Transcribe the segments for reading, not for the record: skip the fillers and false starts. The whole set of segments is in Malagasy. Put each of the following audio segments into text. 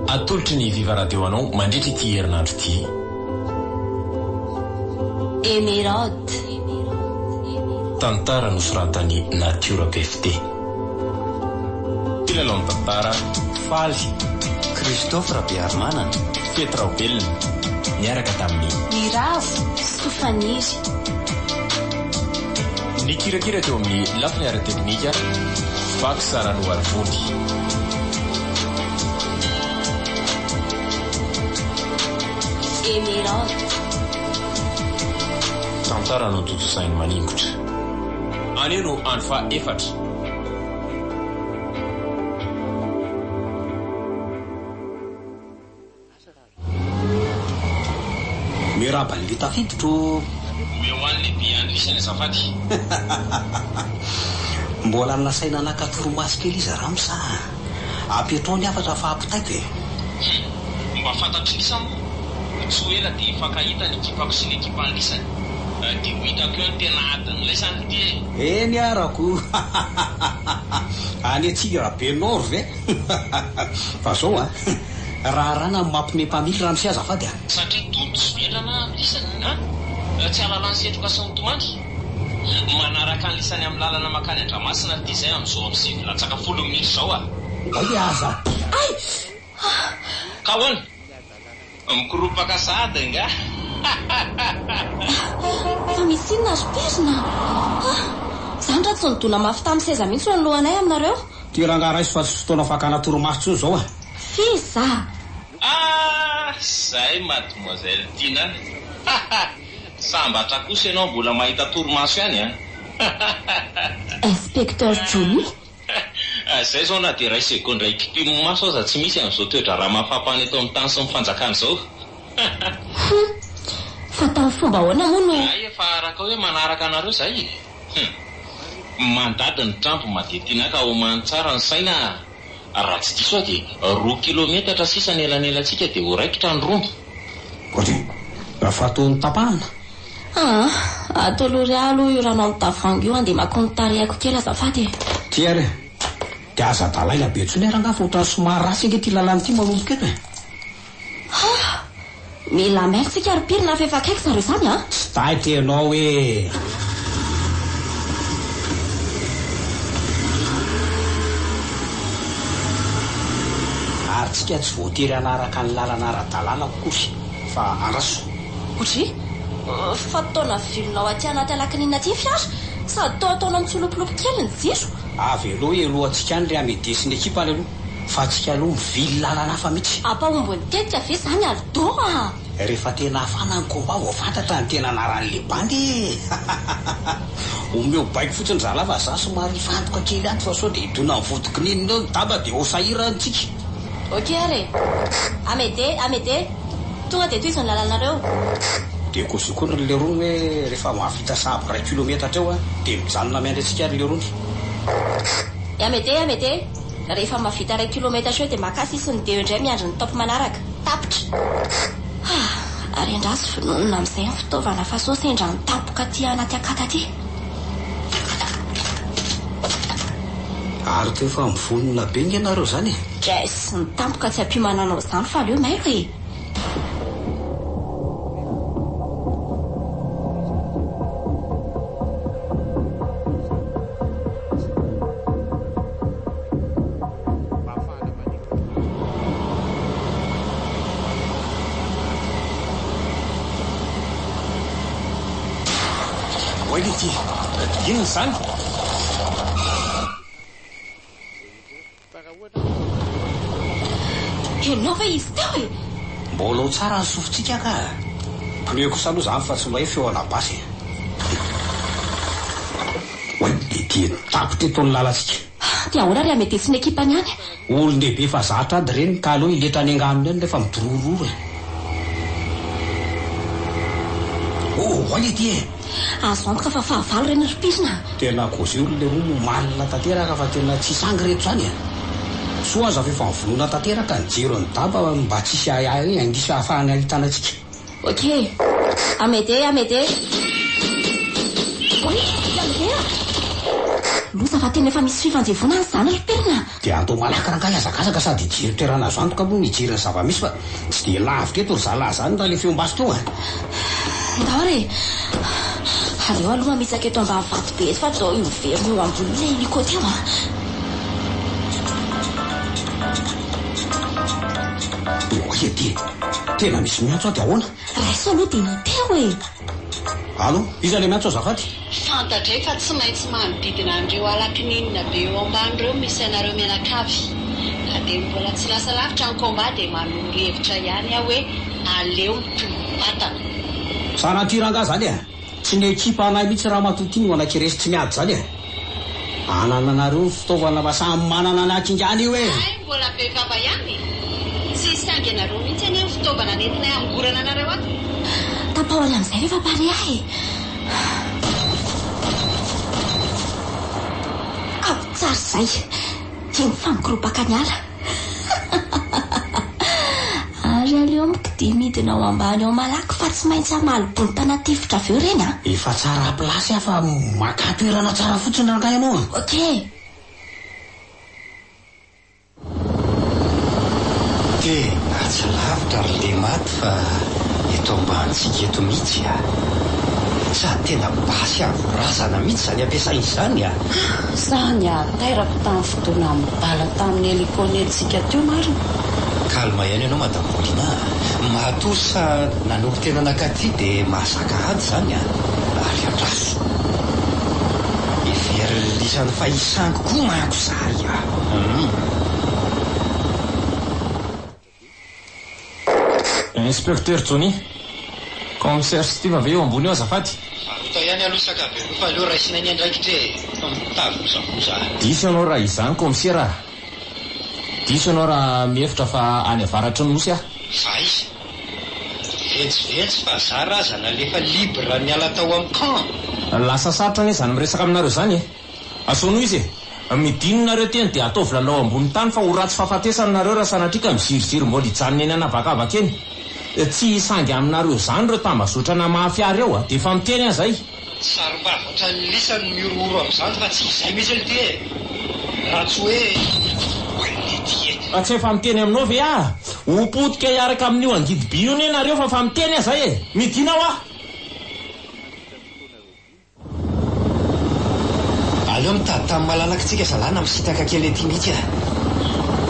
Atolotry ny Viva Radio anao mandritra ity herinandro ity. Emeraude. Tantara nosoratan'i Natiora PFT. Mpilalao ny tantara, Faly. Christophe Rabearimanana. Fety Raobelina. Niaraka tamin'i. Niravo, Sofaniry. Nikirakira teo amin'ny lafiny ara-teknika, Vax Ranoarivony. Emeraude. Tantara notontosain'i Maningotra. Anio no andro faha efatra. Miarahaba an'ilay tafiditra ô! Omeo any le billet any lisany azafady. Mbola nasaina naka torimaso kely izy ramsa a! Apetrao ny hafatra fa ampitaiko e! Hum! Mba fantatry lisany moa? Tsy ho ela dia hifankahita ny ekipako sy ny ekipan'i lisany. Dia ho hitako eo ny tena adin'ny laisany ity e! Eny arako! Any Antsirabe Nord ve? Fa zao an! Raharana ny mampime mpamily ramose azafady a! Satria donto sy vendrana ny lisany an! Tsy ahalalany setroka sy ny tomany. Manaraka ny lisany amin'ny lalana mankany Andramasina ry ty zay amin'izao amin'ny sivy latsaka folo minitra izao a! Oay aza! Ay! Ka ahoana? Mikoropaka sahady angaha? Fa misy inona ry Pirina? Ah! Izany raha tsy nidona mafy tamin'ny seza mihitsy no lohanay aminareo. Ty rangahy raiso fa tsy fotoana fakana torimaso intsony izao a! F'iza? Ah! Zay mademoiselle Tina a! Sambatra kosa ianao mbola mahita torimaso ihany a! Inspecteur Johnny? Zay izao na dia iray segondra hikipian'ny maso aza tsy misy amin'izao toe-draharaha mafampana eto amin'ny tany sy ny fanjakana izao. Hum! Fa tamin'ny fomba ahoana moa no. Hay efa araka hoe manaraka anareo zay e! Hum! Mandady ny trambo madetiana ka omano tsara ny saina a! Raha tsy diso aho dia roa kilometatra sisa ny elanelantsika dia ho raikitra ny rombo. Ory, raha toa notapahana. Aa! Atolory ahy aloha io rano amin'ny tavoahangy io handemako ny tarehiko kely azafady e! Ty ary e! Dia aza adalaina be intsony ary angaha fa ohatran'ny somary ratsy ange ity lalana ity manomboka eto e! Ha! Mila mailo tsika ry pirina fa efa akaiky zareo izany an! Tsy taitra ianao e! Ary tsika tsy voatery hanaraka ny lalana ara-dalàna akory fa andraso. Oudry! Fa taona vilonao aty anaty alakininina aty ny fiara? Sady toa ataonao mitsolopolopy kely ny jiro. Avelao helohantsika any ry Amédée sy ny ekipany aloha fa tsika aloha mivily lalana hafa mihitsy. Hampahomby ny tetika ve izany Aldo a! Rehefa tena hafana ny combat vao fantatra ny tena anaran'le bandy e! Omeo baiko fotsiny zalahy fa za somary hifantoka kely ato fa sao dia hidona ny vodikininina eo ny daba dia ho sahirana tsika. Ok ary e! Amédée, Amédée! Tonga dia tohizo ny lalanareo. Dia kozio koa ry lerony hoe rehefa mahavita sahabo iray kilometatra eo dia mijanona miandry antsika ry lerony. Amédée, Amédée! Rehefa mahavita iray kilometatra eo dia maka sisiny dia eo indray miandry ny top manaraka. Tapitra. Ah! Ary andraso vononina amin'izay ny fitaovana fa sao sendra ny tampoka aty anaty akata aty. Ary toa efa mivonona be nge nareo zany e! Jess, ny tampoka tsy ampiomana anao izany fa aleo mailo e! Oay ity! Inona izany? Henonao ve izy teo e? Mbola ao tsara ny sofintsika ka! Pneu kosa aloha izany fa tsy mba hoe feo ana basy e! Oay, ity tapitra eto ny lalantsika. Dia ahoana ry Amédée sy ny ekipany any? Olon-dehibe efa zatra ady ireny ka aleo hiletra any anganony any rehefa midorororo e! Oh, oay ity e! Azo antoka fa fahavalo ireny ry Pirina a! Tena kozio ry leroa no malina tanteraka fa tena tsisy angy reto zany e! Soa aza fa efa nivonona tanteraka ny jiro ny daba mba tsisy ahiahy hoe angisy ahafahana ahitana antsika. Ok! Amédée, Amédée! Oay! Amédée a! Loza fa. Fa tena efa misy fifanjevoana any izany ry Perina a! Dia andao malaky rangahy hazakazaka sady hijery toerana azo antoka aloha ny hijery ny zava-misy fa tsy dia lavitra eto ry zalahy izany raha ilay feom-basy teo a! Ndao ary e! Aleo aloha mamitsaka eto ambany vato be eto fa sao miverina eo ambony ilay hélico teo a! Oay aty e! Tena misy miantso aho dia ahoana? Raiso aloha dia miteo e! Allo, iza ilay miantso azafady? Fantatray fa tsy maintsy manodidina an'ireo ala kininina be eo ambany ireo misy anareo mianakavy. Na dia mbola tsy lasa lavitra ny combat dia manoro hevitra ihany aho hoe aleo mitolo-batana. Sanatria rangahy zany e! Tsy ny ekipa anay mihitsy ramatoa ity no anankiresy tsy miady zany e! Anananareo ny fitaovana fa samy manana ny hakingany io e! Hay mbola be vava ihany e! Tsy hisangy anareo mihitsy anie ny fitaovana nentinay hamongorana anareo ato e! Tapaho any amin'izay rehefa pare ahy e! Ao tsara izay! Dia mifampikoropaka ny ala. Ary aleo mikidia midina ao ambany ao malaky fa tsy maintsy hamaly bontana tifitra avy eo ireny an! Efa tsara place aho fa makà toerana tsara fotsiny rangahy ianao an! Ok! Tena tsy lavitra ry lematy fa eto ambanintsika eto mihitsy a! Sady tena basy avo razana mihitsy izany ampiasaina izany a! Sa ny hahatairako tamin'ny fidonan'ny bala tamin'ny hélico nentintsika teo marina? Calme ihany ianao Madame Paulina a! Matoa sa nanolo-tena nankaty dia mahazaka ady izany a! Ary andraso. Heverin'lisany fa hisangy koa manko izahay a! Hum. Inspecteur Johnny, Commissaire Steve ve eo ambony eo azafady? Varota ihany aloha sakaberoa fa aleo raisinay ny andraikitra e! Fa mitavozavoza a! Diso ianao raha izany Commissaire a! Diso ianao raha mihevitra fa any avaratry ny nosy aho. Fa aiza? Vetsivetsy fa zara aza nalefa libre niala tao amin'ny camp! Lasa sarotra anie izany miresaka aminareo izany e! Asaono izy e! Midino nareo teny dia ataovy lalao ambony tany fa ho ratsy fahafatesana nareo raha sanatria ka miziriziry mbola hijanona eny anavakavaka eny. Tsy hisangy aminareo izany ireo tambazotra-na mafia reo a! Dia efa miteny aho izay. Sarombava ohatran'ny lisany ny mihorohoro amin'izany fa tsy izay mihitsy ity e! Raha tsy hoe oay lety e! Fa tsy efa miteny aminao ve aho? Ho potika hiaraka amin'io angidiby io anie nareo fa efa miteny aho izay e! Midina hoa! Aleo mitady tany malalaka tsika zalahy na misintaka kely aty mihitsy ah.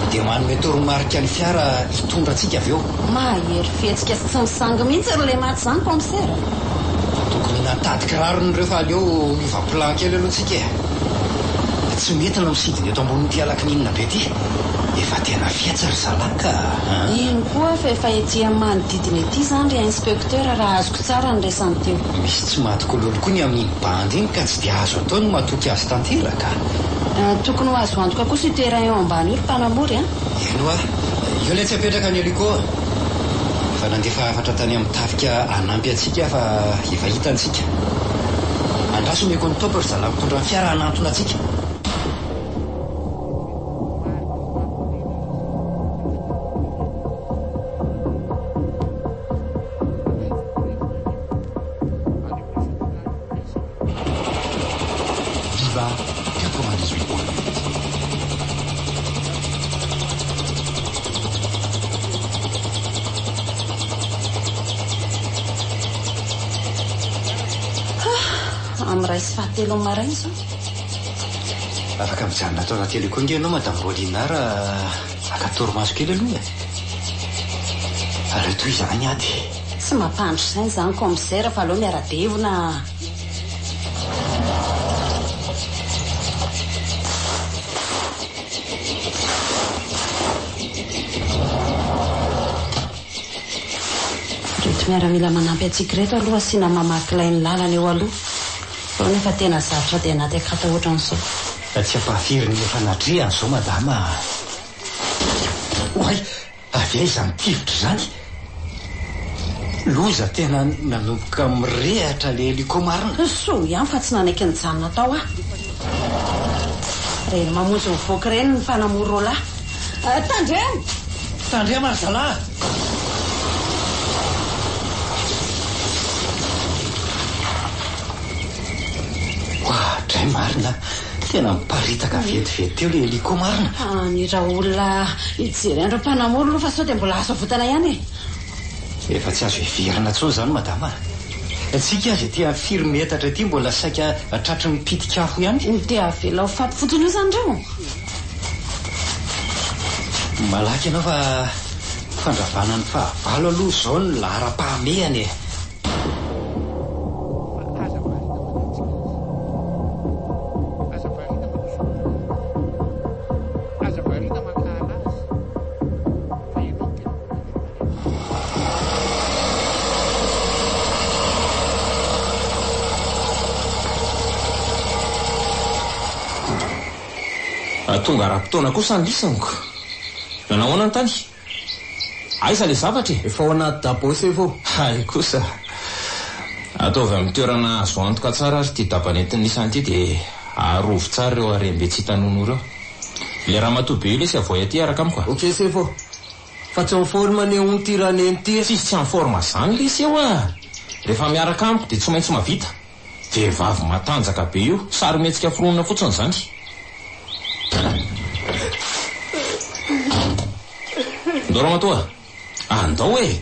Dia manome toromarika ny fiara hitondra antsika avy eo. Mahery fihetsika sy tsy misangy mihitsy ry lematy izany kaomisera. Tokony nantady kirarony ireo fa aleo miova plan kely aloha tsika e. Tsy mety ny misidina eto ambonin'ity alakininina be ity. Efa tena fetsy ry zalahy ka an. Eny koa fa efa ety amin'ny manodidina ety izany ry inspecteur raha azoko tsara ny resany teo. Misy tsy maty kololo koa ny amin'iny bandy iny ka tsy dia azo atao ny matoky azy tanteraka. Tokony ho azo antoka kosa io terrain eo ambany io ry mpanamory a! Eny hoa, io ilay tsy apetraka ny hélico a! Efa nandefa hafatra tany amin'ny tafika hanampy antsika aho fa efa hitany tsika. Andraso omeko ny top ry zalahy mitondra ny fiara hanantona antsika. Viva 98.8. Amin'ny iray sy fahatelon'ny maraina izao. Afaka mijanona ato anaty hélico ange ianao Madame Paulina raha haka torimaso kely aloha e. Aleo tohizana ny ady. Tsy mampandry saina izany commissaire fa aleo miara-devona a. Ireto miaramila manampy antsika ireto aloha asiana mamaky lay ny lalana eo aloha. Ireo nefa tena zatra dia anaty akata ohatran'izao. Tsy ampahafirin'ny efa natrehany izao madama a! Oay! Avy aiza izany tifitra izany? Loza tena nanomboka mirehatra le hélico marina. Soa ihany fa tsy nanaiky nijanona tao aho. Ireny mamonjy mivoaka ireny ny mpanamory roalahy. Tandremo! Tandremo ry zalahy! Oadray marina! Tena miparitaka vetivety teo ilay hélico marina. Any raolona hijery an'ireo mpanamory aloha fa sao dia mbola azo avotana ihany e. Efa tsy azo heverina intsony izany madama a. Tsika aza ety amin'ny firy metatra ety mbola saika tratry ny pitik'afo ihany. Dia avela ho faty fotsiny eo izany ireo? Malaky ianao fa fandravana ny fahavalo aloha izao no laharam-pahamehana e. Tonga ara-potoana kosa ny lisaniko. Nanao ahoana ny tany? Aiza ilay zavatra e? Efa ao anaty daba ao sefo ô. Hay kosa. Ataovy amin'ny toerana azo antoka tsara ary ity daba nentin'ny lisany ity dia arovy tsara ireo harem-be tsy hita nonoa ireo. Ilay ramatoa be io lesy avoay aty hiaraka amiko a. Ok sefo. Fa tsy en forme anie hono ty raneny ty e. Tsisy tsy en forme zany lesy eo a! Rehefa miaraka amiko dia tsy maintsy mavita. Vehivavy matanjaka be io, sarimihetsika foronina fotsiny zany. Ndao ramatoa a! Andao e!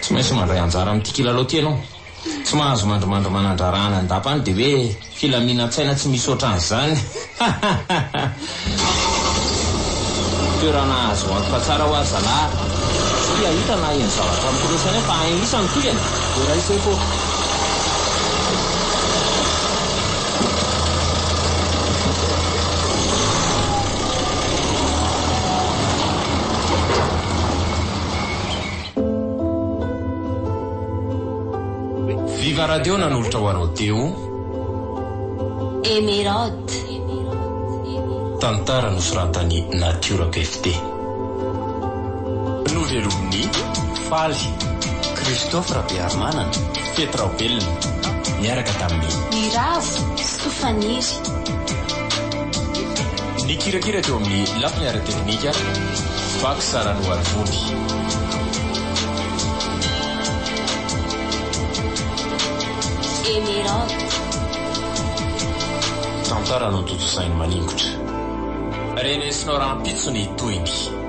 Tsy maintsy mandray anjara amin'ity kilalao ity ianao. Tsy mahazo mandrimandry manan-draharaha any an-dapa any dia hoe filaminan-tsaina tsy misy ohatran'izany. Toerana azo antoka tsara hoa zalahy. Tsy te hahita na haheno zavatra mikorosana eo fa hain'isa ny tohiny. Voaray sefo ô. Viva Radio nanolotra ho anao teo. Emeraude. Tantara nosoratan'i Natiora PFT. Novelomin'i Faly. Christophe Rabearimanana. Fety Raobelina. Niaraka tamin'i. Niravo Sofaniry. Nikirakira teo amin'ny lafiny ara-teknika, Vax Ranoarivony. Emeraude. Tantara notontosain'i Maningotra. Renesinao rahampitso ny tohiny.